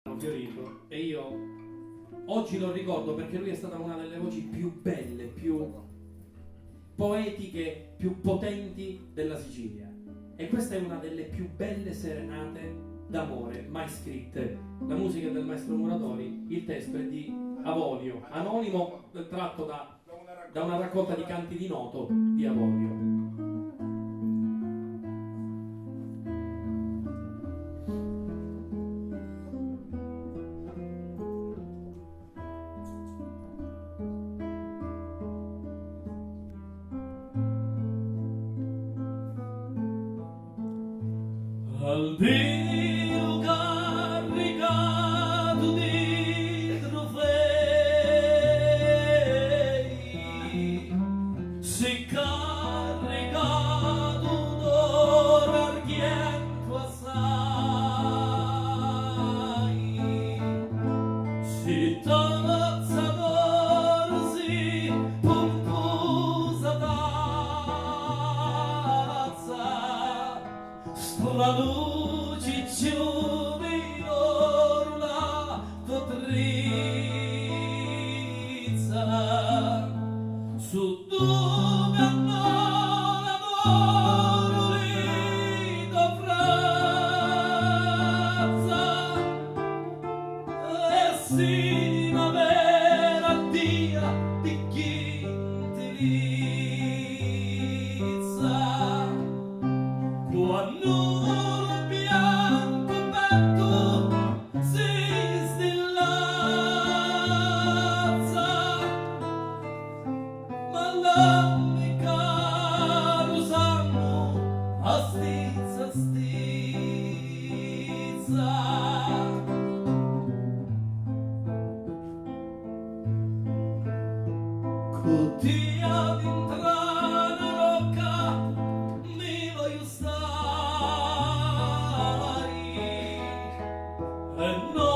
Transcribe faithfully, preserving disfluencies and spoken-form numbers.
Fiorito, e io oggi lo ricordo perché lui è stata una delle voci più belle, più poetiche, più potenti della Sicilia. E questa è una delle più belle serenate d'amore mai scritte. La musica è del maestro Muratori, il testo è di Avolio, anonimo, eh, tratto da, da una raccolta di canti di Noto di Avolio. Albinu carricatu di trufei, si carricatu d'oru arghientu assai, si tazza d'oru, si pumpusa tazza, straluci ciumi d'oru la to trizza, su ddu cannona d'oru li to frazza, e si na vera dia di ghintilizza, quannu lu biancu pettu si sdillazza, ma lammi caru sangu a stizza stizza, cu tia dintra na rocca mi voiu stari, e no